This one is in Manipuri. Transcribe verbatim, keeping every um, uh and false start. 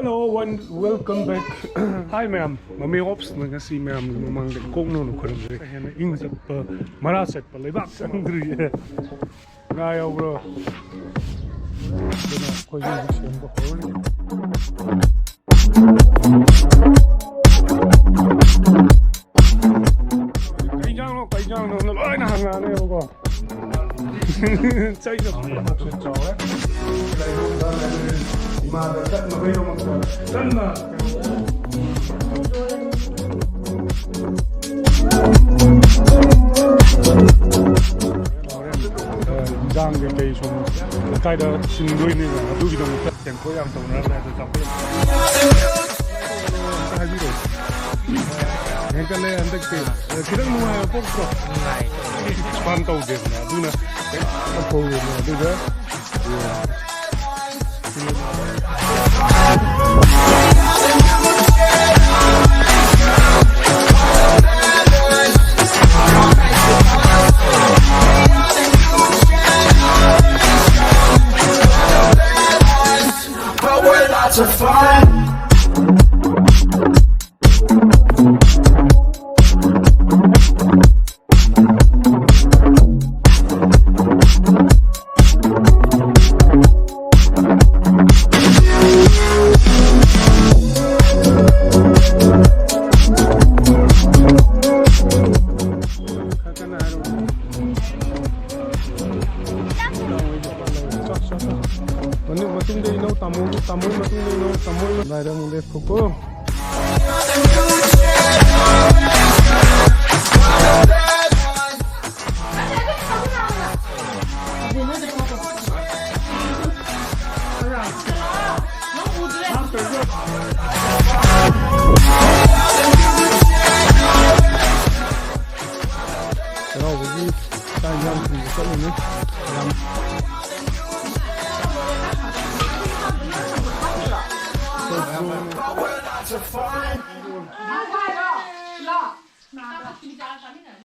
Hello, one, welcome back. Hi ꯃꯌꯥꯝ, ꯃꯃꯤ ꯑꯣꯞꯁꯅ ꯉꯁꯤ ꯃꯌꯥꯝꯒꯤ ꯃꯃꯥꯡꯗ ꯏꯀꯣꯛ ꯅꯧꯅ ꯈꯨꯔꯨꯝꯖꯔꯤ꯫ ꯍꯦꯟꯅ ꯏꯪ ꯆꯠꯄ, ꯃꯔꯥ ꯆꯠꯄ ꯂꯩꯕꯥꯛ ꯆꯪꯗ꯭ꯔꯤꯌꯦ꯫ ꯉꯥ ꯌꯥꯎꯕ꯭ꯔꯣ? ꯑꯗꯨꯅ ꯑꯩꯈꯣꯏꯁꯨ ꯍꯧꯖꯤꯛ ꯁꯦꯝꯕ ꯍꯧꯔꯅꯤ꯫ ꯀꯩ ꯏꯟꯖꯥꯡꯅꯣ, ꯀꯩ ꯏꯟꯖꯥꯡꯅꯣꯅ ꯂꯣꯏꯅ ꯍꯪꯉꯛꯑꯅꯦꯕꯀꯣ꯫ ꯆꯩꯅ ꯄꯨꯛꯁꯦ ꯆꯥꯎꯔꯦ꯫ ꯏꯃꯥꯗ ꯀꯟꯅ ꯍꯩꯔꯣ ꯃꯈꯣꯟ ꯀꯟꯅ꯫ ꯍꯣꯔꯦꯟ, ꯑ, ꯏꯟꯖꯥꯡ ꯀꯩꯀꯩ ꯁꯨꯝ ꯂꯩꯀꯥꯏꯗ ꯁꯤꯟꯗꯣꯏꯅꯦꯕ, ꯑꯗꯨꯒꯤꯗꯃꯛꯇ ꯇꯦꯡꯀꯣꯠ ꯌꯥꯝ ꯇꯧꯅꯔꯝꯃꯦ꯫ ꯑꯗꯨ ꯆꯥꯎꯈꯠ-, ꯑꯝꯇ ꯍꯥꯏꯕꯤꯔꯛꯑꯣ꯫ ꯍꯦꯟꯒꯠꯂꯦ ꯍꯟꯗꯛꯇꯤ꯫ ꯑ, ꯈꯤꯇꯪ ꯅꯨꯡꯉꯥꯏꯕ ꯄꯣꯛꯇ꯭ꯔꯣ? ꯅꯨꯡꯉꯥꯏ꯫ ꯐꯥꯝ ꯇꯧꯗꯦꯗꯅ, ꯑꯗꯨꯅ ꯍꯦꯛ ꯐꯧꯔꯦꯗꯅ, ꯑꯗꯨꯒ But we're not to find. ꯃꯅꯨꯡ ꯃꯇꯨꯡꯗ ꯏꯅꯧ ꯇꯥꯃꯣꯒꯤ, ꯇꯥꯃꯣꯒꯤ ꯃꯇꯨꯡꯗ ꯏꯅꯧ ꯇꯥꯃꯣꯒꯤ ꯂꯥꯏꯔ ꯑꯃꯨꯛ ꯂꯦꯞꯈꯣꯀꯣ꯫ ꯆꯩꯔꯥꯎꯕꯒꯤ ꯆꯥꯛ ꯏꯟꯖꯥꯡ ꯊꯤꯟꯕ ꯆꯠꯂꯤꯅꯤ꯫ ꯌꯥꯝ